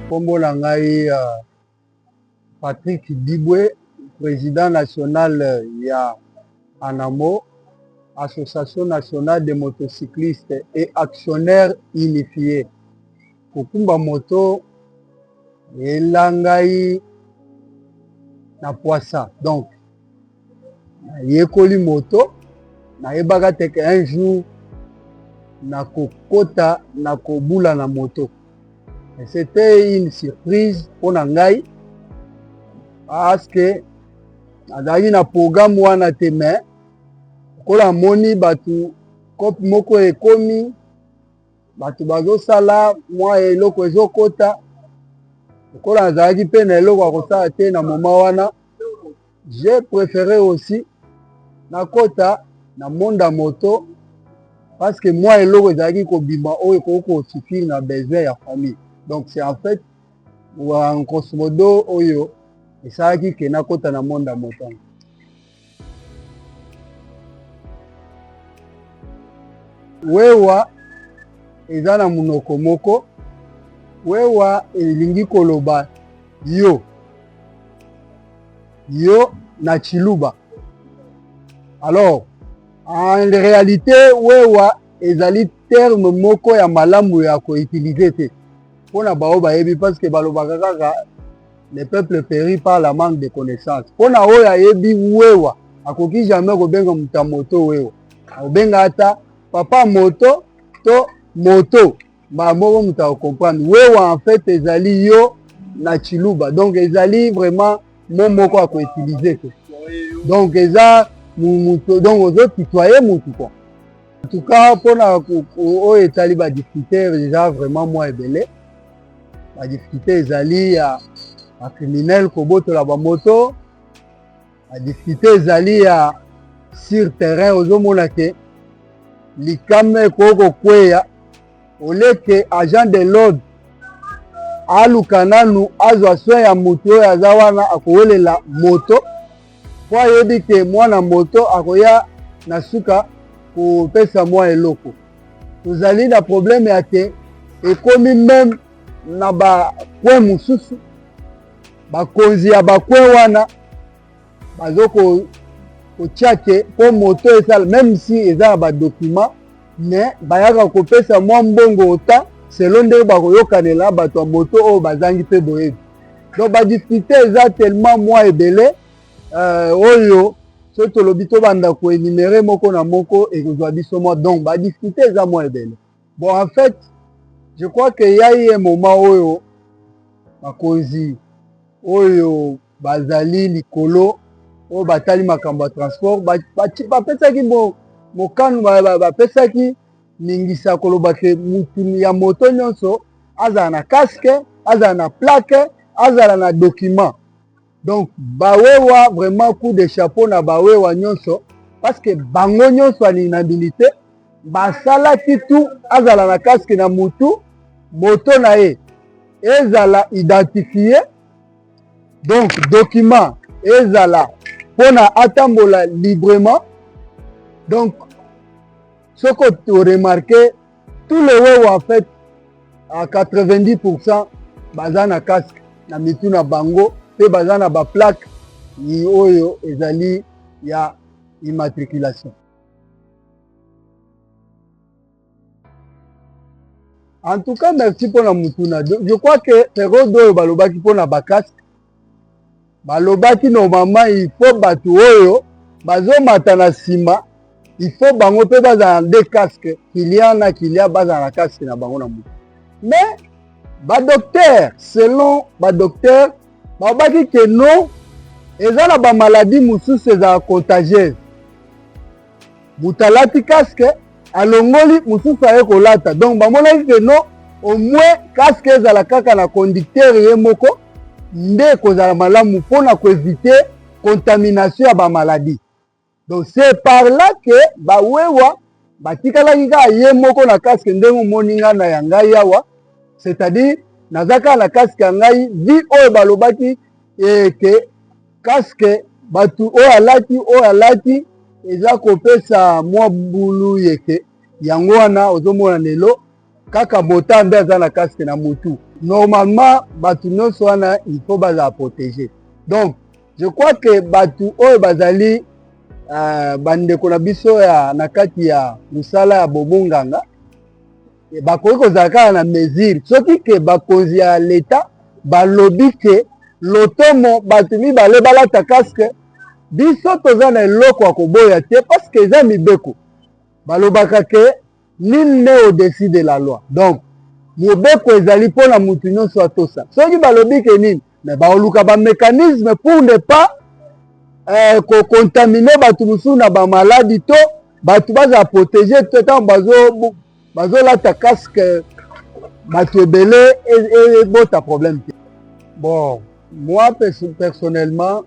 Kombo na ngai Patrick Dibwe, president national ya ANAMO, Association nationale des motocyclistes et actionnaires unifiés. Kokumba moto eyela ngai na pwasa, donc nayekoli moto, nayebaka te ke un jour nakokota na kobula na moto. Et c'était une surprise mpo na ngai parce que nazalaki na programme wana te, mais lokola namoni bato cope moko ekomi, bato bazosala mwa eloko ezokota, lokola nazalaki mpe na eloko ya kosala te na moment wana, j'ai préféré aussi nakota na monde ya moto parce que mwa eloko ezalaki kobima oyo ekoki kosuffire na besoin ya famille. Donc c'est en fait en grosso modo oyo esalaki ke nakota na monde ya moto. Wewa eza na monoko moko, wewa elingi koloba yo, yo na Tshiluba. Alors en réalité wewa ezali terme moko ya malamu ya koutilize te mpona bao bayebi, parce que balobaka kaka le peuple périt par la manque de connaissance. Mpona oyo ayebi wewa akoki jamais kobenga moto ya moto wewa, akobenga ata papa moto to moto, mbala moko moto akocomprendre. Wewa en fait ezali yo na Tshiluba, donc ezali vraiment mot moko ya koutilize te, donc eza moto, donc ozotutoyer motu quoi. En tout cas mpona oyo etali badifficulté, eza vraiment mwa ebele. Badifficulté ezali ya bacriminel kobotola bamoto, badifficulté ezali ya sur terrain, ozomona ke likama ekoki kokweya oleke agent de l'ordre aluka nanu azwa soin ya motu oyo aza wana, akowelela moto po ayebi ke mwana moto akoya na suka kopesa mwa eloko. Tozali na problème ya ke ekomi même na bacoin mosusu, bakonzi ya bacoin wana bazo kotia ke mpo moto esala, même si eza na badocument, mais bayaka kopesa mwa mbongo ota selon ndenge bakoyokanela bato ya moto oyo bazangi mpe boyebi. Donc badifficulté eza tellement mwa ebele oyo soki tolobi tobanda koénumérer moko na moko ekozwa biso mwa, donc badifficulté eza mwa ebele. Bon, en fait je crois que y a eu un moment oyo bakonzi oyo bazali likolo oyo batali makambo ya transport bapesaki mokano, bapesaki ningisa koloba ke mutu ya moto nyonso azala na casque, azala na plaque, azala na document. Donc bawewa, vraiment coup de chapeau na bawewa nyonso, parce que bango nyonso à l'unanimité basalaki tu azala na casque na mutu, moto na ye ezala identifié, donc document ezala mpona atambola librement. Donc soki oremarquer, tous les wewa en fait à 90% baza na casque na mitu na bango mpe baza na baplaque oyo ezali ya immatriculation. En tout cas merci mpona mutuna. Je crois que période oyo balobaki mpona bacasque, balobaki normalement il faut bato oyo bazomata na nsima, il faut bango mpe bazala na deux casque, client na client bazala na casque na bango na mutu. Mais badocteur, selon badocteur, balobaki ke non, eza na bamaladi mosusu ezala contagieuse, moto alati casque, alongoli, mosusu aye kolata. Donc bamonaki ke non, au moins casque ezala kaka na conducteur ye moko nde ekozala malamu mpona koéviter contamination ya bamaladi. Donc c'est par là ke bawewa batikalaki kaka ye moko na casque, ndenge omoni ngai na ya ngai awa, c'est-à-dire naza kaka na casque ya ngai. Vi oyo balobaki ke casque bato oyo alati, oyo alati eza kopesa mwa bulu yeke, yango wana ozomona lelo kaka motard nde aza na casque na mutu. Normalement bato nyonso wana, il faut bazala protégé. Donc je crois que bato oyo bazali bandeko na biso ya na kati ya mosala ya bobonganga bakoki kozala kaka na mesure. Soki ke bakonzi ya leta balobi ke lotomo bato mibale balata casque, biso toza na eloko ya koboya te, parce que eza mibeko. Balobaka ke nul n'est au-dessus de la loi. Donc mobeko ezali mpona mutu nyonso atosa. Soki balobi ke nini, mais baoluka bamécanisme pour ne pas kocontaminer bato mosusu na bamaladi, to bato bazala protégé te. Ntango bazolata casque, bato ebele, ebota problème te. Bon, moi personnellement,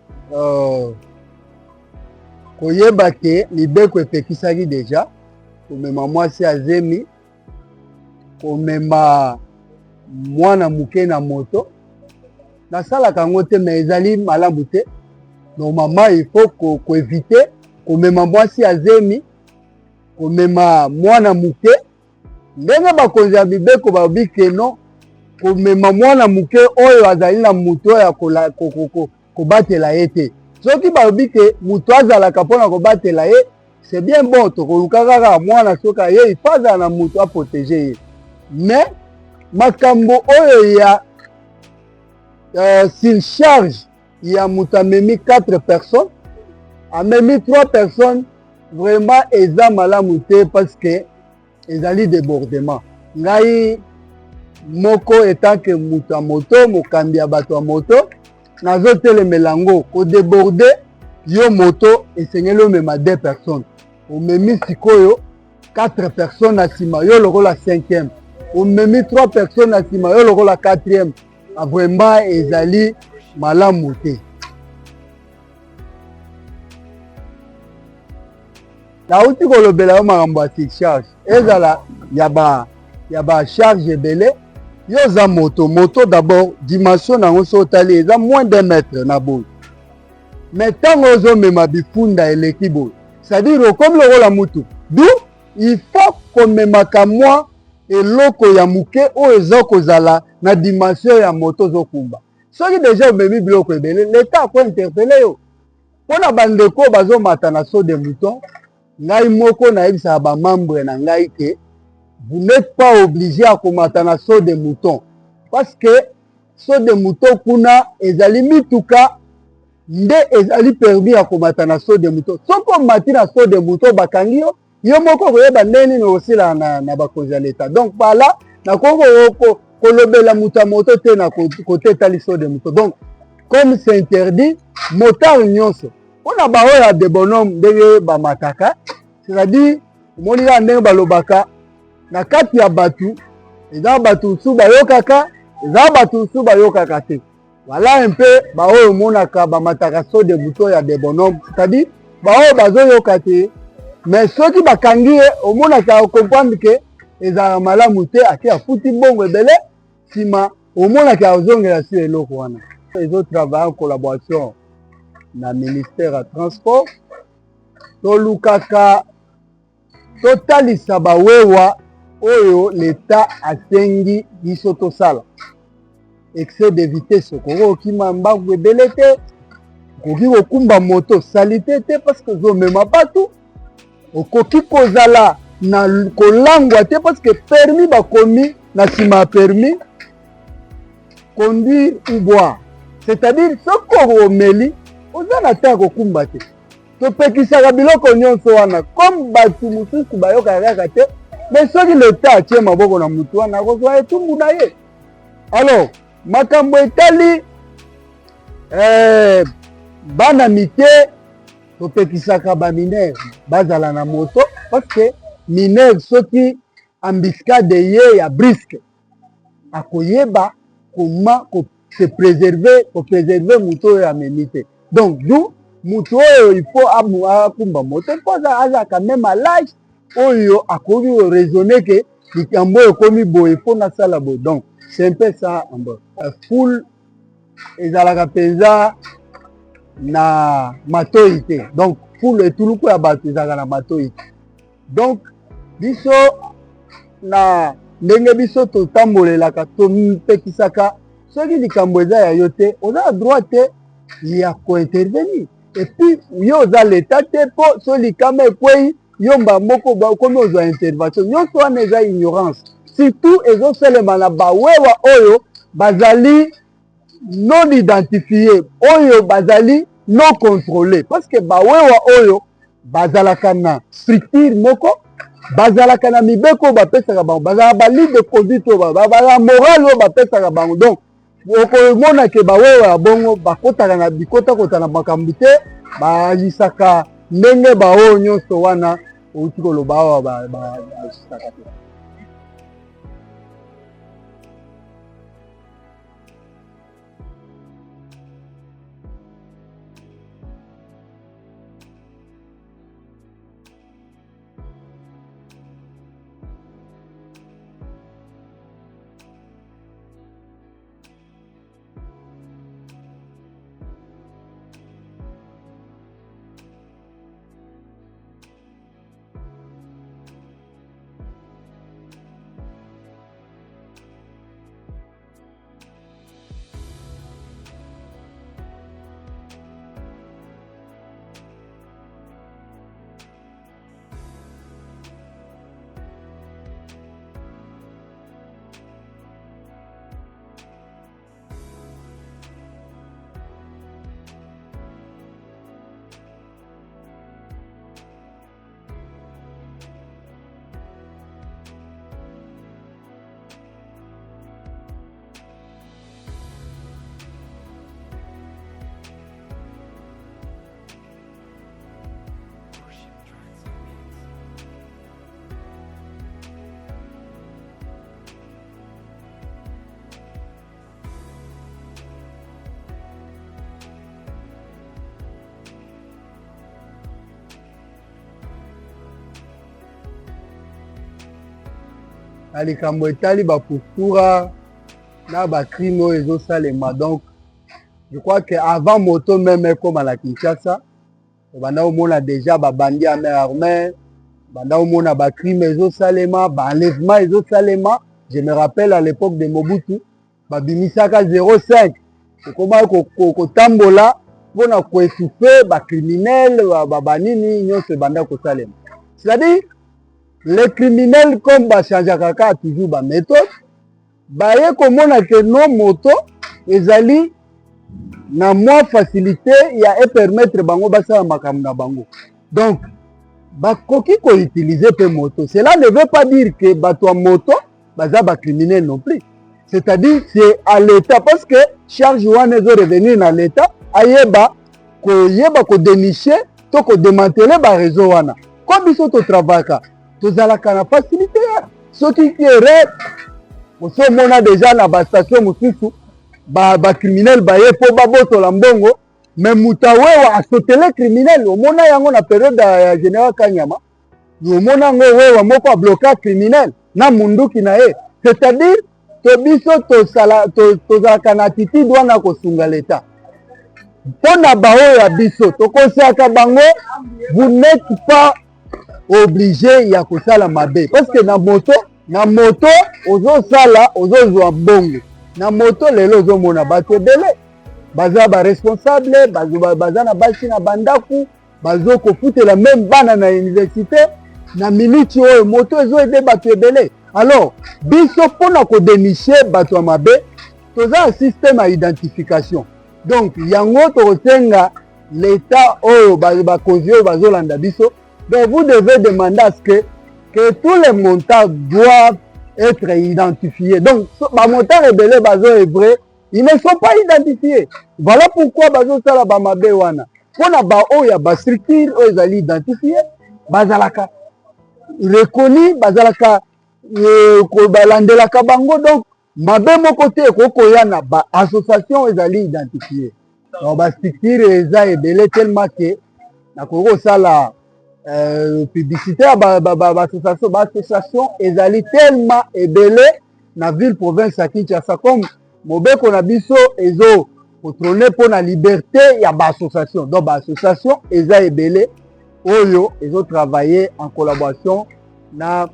koyeba ke mibeko epekisaki déjà komema mwasi azemi, komema mwana moke na moto, nasalaka yango te, mais ezali malamu te. Normalement il faut koéviter komema mwasi azemi, komema mwana moke. Ndenge bakonzi ya mibeko balobi ke non, komema mwana moke oyo azali na motu oyo kobatela ye te, soki balobi ke moto azalaka mpona kobatela ye, c'est bien bon. Tokoluka kaka mwana, soki aye, il faut azala na moto aprotéger ye. Mais makambo oyo ya surcharge ya moto amemi 4 personnes, amemi 3 personnes, vraiment eza malamu te, parce que ezali débordement. Ngai moko, en tant que moto ya moto, mokambi ya bato ya moto, nazotelemela yango. Kodéborder yo moto, esengeli omema 2 personnes, omemi sikoyo 4 personnes na nsima, yo lokola cinquième, omemi 3 personnes na nsima, yo lokola quatrième, vraiment ezali malamu te. Nauti kolobela yo makambo ya surcharge, ezala ya bacharge ebele. Yo oza moto, moto d'abord dimension nango so otali, eza moins d'un mètre na boye, mais ntango ozomema bifunda eleki boye, c'est-à-dire okomi lokola mutu. Du il faut komemaka mwa eloko ya moke oyo eza kozala na dimension ya moto ozokumba. Soki déjà omemi biloko ebele, leta akointerpeller yo. Mpona bandeko bazomata na saut de mouton, ngai moko nayebisaka bamembre na ngai ke vous n'êtes pas obligé ya komata na saut de mouton, parce que saut de mouton kuna ezali mituka nde ezali permis ya komata na saut de mouton. Soki omati na saut de mouton, bakangi yo, yo moko koyeba ndenge nini okosila na bakonzi ya leta. Donc voilà, nakoki kolobela moto ya moto te na kote etali saut de mouton. Donc comme c'est interdit, motard nyonso, mpona baoyo ya debonhomme, ndenge bamataka, c'est-à-dire omoni kaka ndenge balobaka na kati ya bato, eza bato mosusu bayokaka, eza bato mosusu bayokaka te. Voilà un peu baoyo omonaka bamataka saut de mouton ya debonhomme, c'est-à-dire baoyo bazoyoka te. Mais soki bakangi ye, omonaka, comprendre ke ezalaka malamu te. Ake afuti mbongo ebele, nsima omonaka azongela si eloko wana. Ezotravailler en collaboration na ministère ya transport. Tolukaka totalisa bawewa oyo leta asengi biso tosala. Excès de vitesse, okoki kokima mbangu ebele te, okoki kokumba moto saleté te, parce que ozomema bato, okoki kozala na kolangwa te, parce que permis bakomi na nsima ya permis "conduire ou boire", c'est-à-dire soki omeli, oza na te ya kokumba te. Topekisaka biloko nyonso wana. Comme bato mosusu bayokaka kaka te, mais soki leta atie maboko na motu wana, akozwa etumbu na ye. Alors makambo etali bana mike, topekisaka bamineur bazala na moto, parce que mineur, soki embuscade ye ya brusque, akoyeba koma kose préserver, kopréserver moto oyo amemi te. Donc du moto oyo il faut akumba moto, mpo aza quand même à l'âge oyo akoki koraisonner ke likambo oyo ekomi boye, mpo nasala boye. Donc c'est un peu ça. En bas, foule ezalaka mpenza na matoi te. Donc foule, etuluku ya bato ezalaka na matoi te. Donc biso na Ndenge biso totambolelaka, topekisaka, soki likambo eza ya yo te, oza na droit te ya kointervenir. Et puis yo oza leta te, mpo so likama ekwei, yo mba moko okomi ozwa intervention. Nyonso wana eza ignorance, surtout ezosalema na bawewa oyo bazali non identifié, oyo bazali non contrôlé, parce que bawewa oyo bazalaka na structure moko, bazalaka na mibeko oyo bapesaka bango, bazalaka baligne de conduite oyo bazalaka, morale oyo bapesaka bango. Donc okomona ke bawewa ya bongo bakotaka na bikotakota na makambo te, baagissaka ndenge baoyo nyonso wana outi koloba awa baagissaka te. Na likambo etali bapostura na bacrime oyo ezosalema, donc je crois que avant moto même ekóma na Kinshasa, obanda komona déjà babandi ya main armée, banda komona bacrime ezosalema, baenlèvement ezosalema. Je me rappelle, à l'époque de Mobutu, babimisaka 05, ekoma kotambola mpona koétouffer bacriminel, banini nyonso ebanda kosalema. C'est-à-dire, les criminels, comme bachangeaka kaka toujours baméthode, baye komona ke no moto ezali na mwa facilité ya epermettre bango basala makambo na bango, donc bakoki koutiliser mpe moto. Cela ne veut pas dire que bato ya moto baza bacriminel non plus. C'est-à-dire, c'est à l'État, parce que charge wana ezorevenir na l'État, ayeba koyeba kodénicher to kodémanteler baréseau wana. Ko biso totravaillaka, tozalaka na facilité ya soki erreur osi omona déjà na bastation mosusu, bacriminel baye mpo babotola mbongo, mais moto awewa asotele criminel. Omona yango na période ya général Kanyama, omona yango, wewa moko abloka criminel na munduki na ye. C'est-à-dire, to biso tozalaka na attitude wana kosunga leta. Mpo na baoyo ya biso, tokosaka bango: vous n'êtes pas obligé ya kosala mabe, parce que na moto ozosala, ozozwa mbongo na moto. Lelo ozomona bato ebele baza baresponsable, baza na basi na bandako, bazokofutela même bana na université. Na miniti oyo moto ezoaider bato ebele. Alors biso, mpona kodénicher bato ya mabe, toza na système ya identification. Donc yango tokosenga l'État oyo, bakonzi oyo bazolanda biso, donc vous devez demander à ce que tous les motards doivent être identifiés. Donc bamotard ebele bazoœuvrer, ils ne sont pas identifiés. Voilà pourquoi bazosala bamabe wana. Mpona baoyo ya bastructure oyo ezali identifié, bazalaka reconnu, bazalaka balandelaka bango. Donc mabe moko te ekoki koya na baassociation ezali identifié. Donc bastructure eza ebele tellement ke nakoki kosala publicité ya baassociation. Baassociation ezali tellement ebele na ville province ya Kinshasa. Comme mobeko na biso ezo koprôner mpona liberté ya baassociation, donc baassociation eza ebele oyo ezotravailler en collaboration na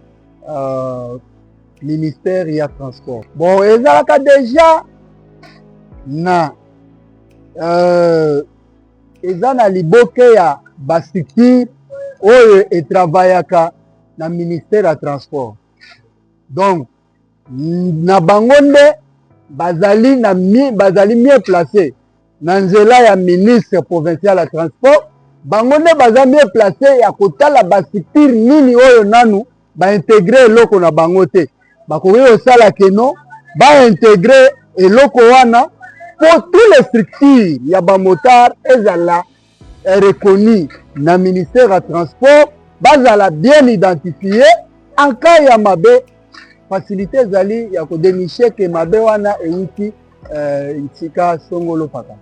ministère ya transport. Bon, ezalaka deja na eza na liboke ya bastructure oyo etravayaka na ministère ya transport. Donc na bango nde bazali na mi, bazali mieux placé na nzela ya ministre provincial ya transport. Bango nde baza mieux placé ya kotala bastructure nini oyo nanu baintégrer eloko na bango te. Bakoki kosala keno baintégrer eloko wana mpo tous les structures ya bamotard ezala reconnu na ministère ya transport, bazala bien identifié. En cas ya mabe, facilité ezali ya kodénicher ke mabe wana euti esika songolo paka.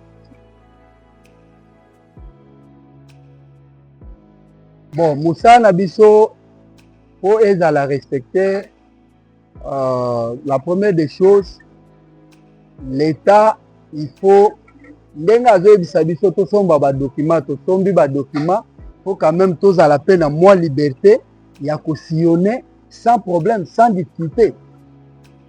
Bon, mosala na biso mpo ezala respecté, la première des choses, l'État, il faut ndenge azoyebisa biso tosomba badocument, tosombi badocument, faut quand même tozala mpe na mwa liberté ya kosillonner sans problème, sans difficulté.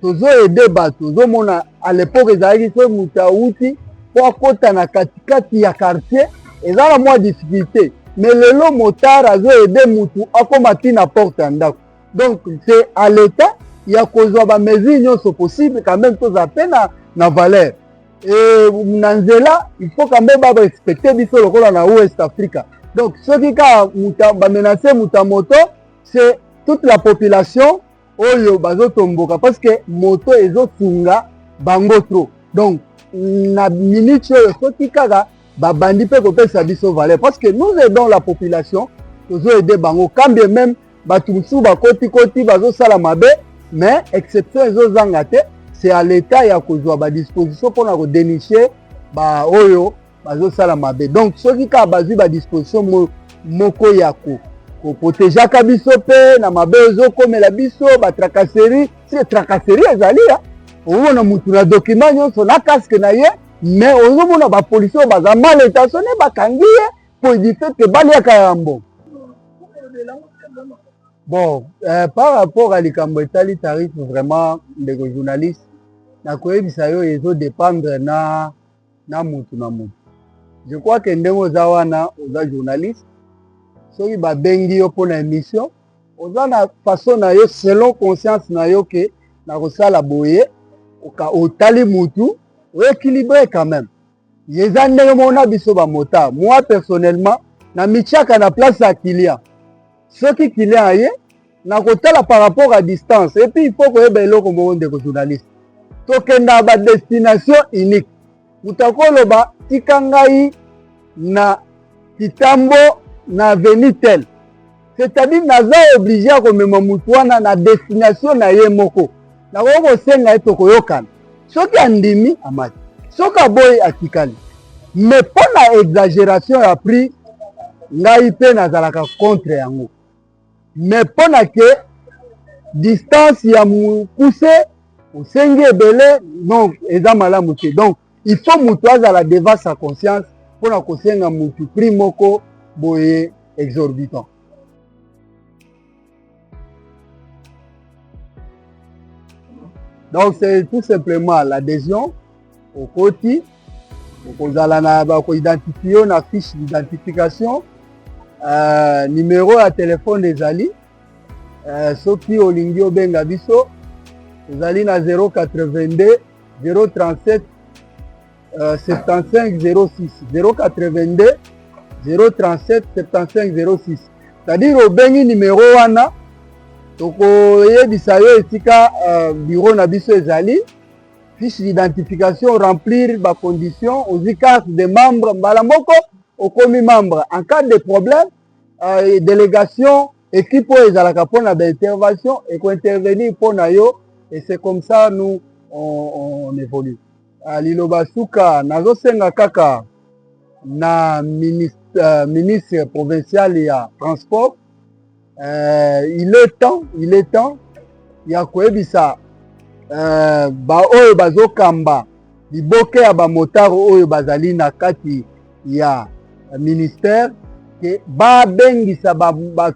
Tozoaider bato. Ozomona, à l'époque ezalaki soki moto awuti mpo akɔta na katikati ya quartier, eza na mwa difficulté, mais lelo motard azoaider mutu akóma ntina porte ya ndako. Donc c'est à l'État ya kozwa bamesure nyonso possible quand même tozala mpe na valeur e, na nzela. Il faut quand même barespecter biso lokola na Ouest Africa. Donc soki kaka bamenacer moto ya moto, c'est toute la population oyo bazotomboka, parce que moto ezosunga bango trop. Donc na minute oyo, soki kaka babandi mpe kopesa biso valeur, parce que nous aidons la population, tozoaider bango. Quand bien même bato mosusu bakotikoti, bazosala mabe, mais exception ezozanga te. C'est à l'État ya kozwa badisposition mpona kodénicher baoyo bazosala mabe. Donc soki kaka bazwi badisposition moko ya koprotégeaka biso mpe na mabe ezokomela biso, batracasserie, si tracasserie ezali ya omona mutu na document nyonso na casque na ye, mais ozomona bapolisi oyo baza mal intentionné, bakangi ye po du fait ke baliaka ya mbongo. Bon, par rapport à likambo etali tarif, vraiment, ndeko journaliste, nakoyebisa yo, ezodépendre na mutu na mutu. Je crois ke ndenge oza wana, oza journaliste, soki babengi yo mpona émission, oza na façon na yo, selon conscience na yo, ke nakosala boye, otali mutu, oéquilibré quand même. Eza ndenge moko na biso bamotard. Moi personnellement, na mitiaka na place ya client. Soki client aye, nakotala par rapport à distance. Et puis il faut koyeba eloko moko, ndeko journaliste: tokendaka badestination unique. Moto akoloba tika ngai na Kitambo na avenue tel, c'est-à-dire naza obligé ya komema motu wana na destination na ye moko. Nakoki kosenga ye, tokoyokana, soki andimi amati, soki aboyi atikali. Mais mpo na exagération ya prix, ngai mpe nazalaka contre yango. Mais mpo na ke distance ya mokuse, osengi ebele, non, eza malamu te. Donc il faut motu azala devant sa conscience mpona kosenga motu prix moko boye exorbitant. Donc c'est tout simplement l'adhésion. Okoti, okozala na bakoidentifier yo na fiche d'identification, numéro ya telefone ezali, soki olingi obenga biso, ezali na 082 037 75 06, 082 037 75 06. C'est-à-dire obengi numéro wana, tokoyebisa yo esika bureau na biso ezali. Fiche d'identification, remplir bacondition, ozwi carte de membre, mbala moko okomi membre. En cas de problème, délégation, équipe oyo ezalaka mpona baintervention ekointervenir mpona yo, et c'est comme ça nous on évolue. Liloba suka, nazosenga kaka na ministre provincial ya transport, il est temps ya koyebisa baoyo bazokamba liboke ya bamotard oyo bazali na kati ya ministère ke babengisa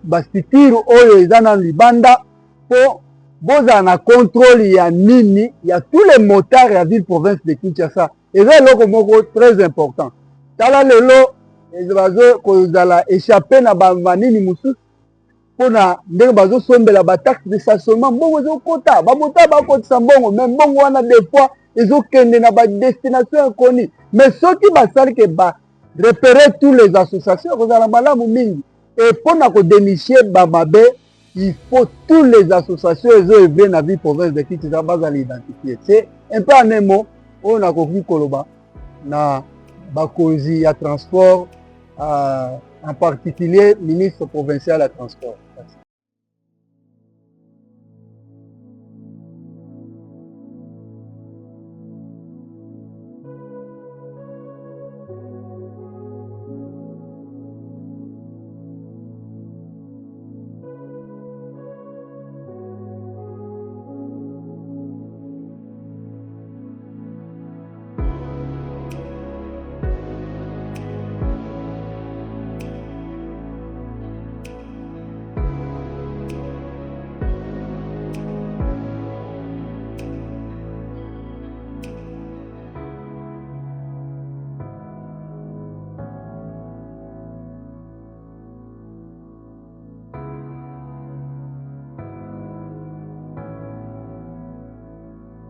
bastructure ba oyo eza nanu libanda mpo Bozala na contrôle ya nini, ya tous les motards ya ville province de Kinshasa. Eza eloko moko très important. Tala lelo bazo kozala échappé na banini mosusu mpona ndenge bazosombela bataxe de stationnement. Mbongo ezokota, bamotard bakotisa mbongo, mais mbongo wana des fois ezokende na badestination inconnue. Mais soki basali ke barepérer tous les associations, ekozala malamu mingi. E mpona kodénicher bamabe, il faut tous les associations ezo œuvrer na ville province de Kinshasa bazala identifié. C'est un peu en un mot oyo nakoki koloba na bakonzi ya transport, en particulier ministre provincial ya transport. Merci.